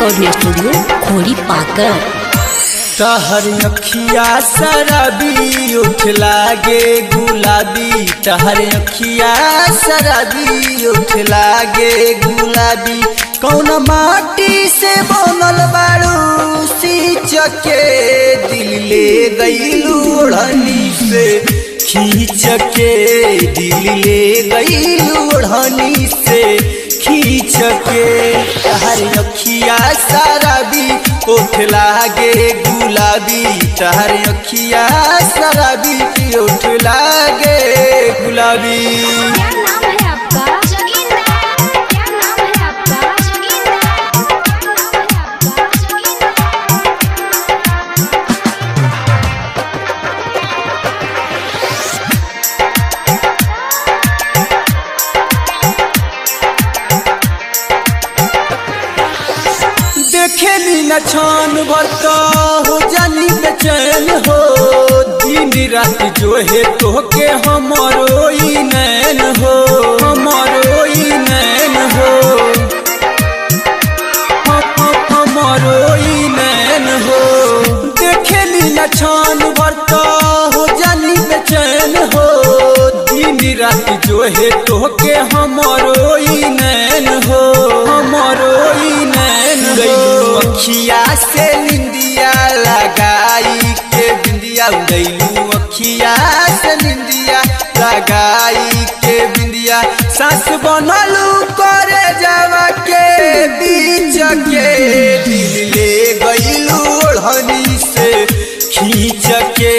Recording studio खोरी पाकर। तहर अखिया शराबी उठ लागे गुलाबी, तहर अखिया शराबी उठ लागे गुलाबी। कौन माटी से बनल बारू सींच के दिल ले गईलू ओढ़नी से खींच के, दिल ले गईलू ओढ़नी से खींच के। तहर अखिया शराबी ओठ लागे गुलाबी, तहर अखिया शराबी ओठ लागे गुलाबी। क्या नाम है आपका? जोगिंदा। क्या नाम है आपका? जोगिंदा। क्या नाम है आपका? जोगिंदा। देखेली न छान बरता हो जानी बेचैन हो, दिन रात जो है तोहके हमारो ई नैन हो, हमारो ई नैन हो, हमारो ई नैन हो। देखेली न छान बरता हो जानी बेचैन हो, दिन रात जो है तोहके हमारो ई नैन हो, हमारो ई नैन हो। अखिया से निंदिया लगाई के बिंदिया उड़ैलू, अखिया से निंदिया लगाई के बिंदिया। सास बनलू करे जावा के बीच के, दिल ले गईलू ओढ़नी से खींच के,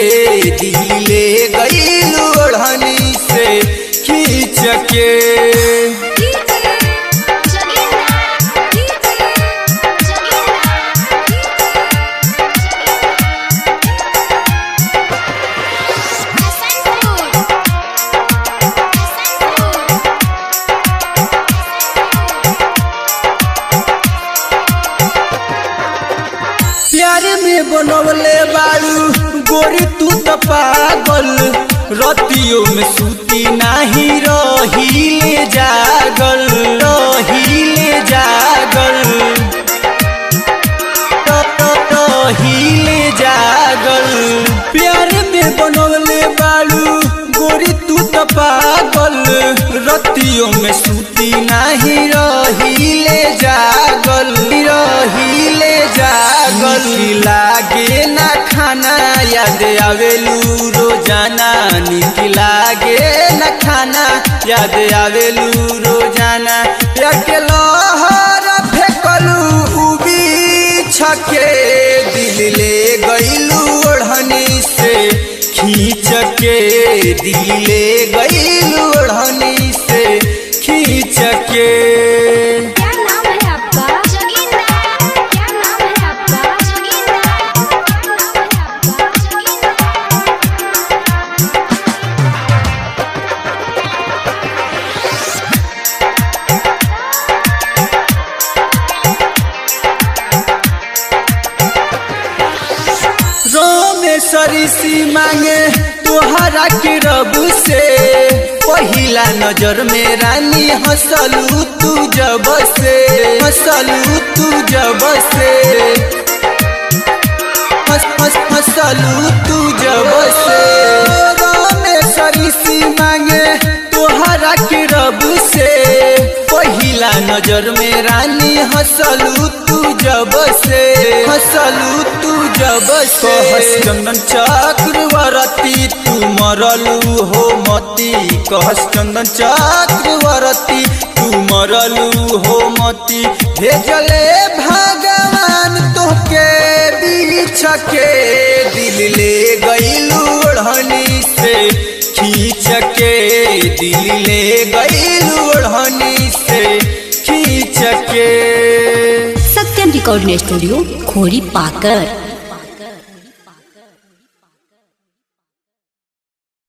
दिल ले गईलू ओढ़नी से खींच के। प्यार में बनवले बारू गोरी तू तो पागल, रतियों में सूती नाही रहीले जागल, रहीले जागल, रहीले जागल। प्यार में बनवले बारू गोरी तू तो पागल, रतियों में सूती नाही रहीले जागल, रहीले जागल। लागे ना खाना याद आवेलू रोजाना, निक लागे ना खाना याद आवेलू रोजाना। प्यार के लहर फेंकलू बीछ के, दिल ले गईलू ओढ़नी से खींच के, दिल ले गईलू ओढ़नी से खींच के। क्या नाम है आपका? जोगिंदा। क्या नाम है आपका? जोगिंदा। क्या नाम है आपका? जोगिंदा। रोमेश्वरी मांगे तोहरा के रब से, पहिला नजर में रानी हंसलू तू जब से, हंसलू तू जब से, हंस हंस हंसलू तू जब से। रोमेश्वरी मांगे तोहरा के रब से, पहिला नजर में रानी हंसलू तू जब से, हंसलू तू जब से। कहस चंदन चक्रवर्ती तू मरलू हो मती, कहस चंदन चक्रवर्ती तू मरलू हो मती। भेजले भगवान तोहके बीछ के, दिल ले गईलू ओढ़नी से खींच के, दिल ले गईलू ओढ़नी से खींच के। सत्यम रिकॉर्डिंग स्टूडियो खोरी पाकर।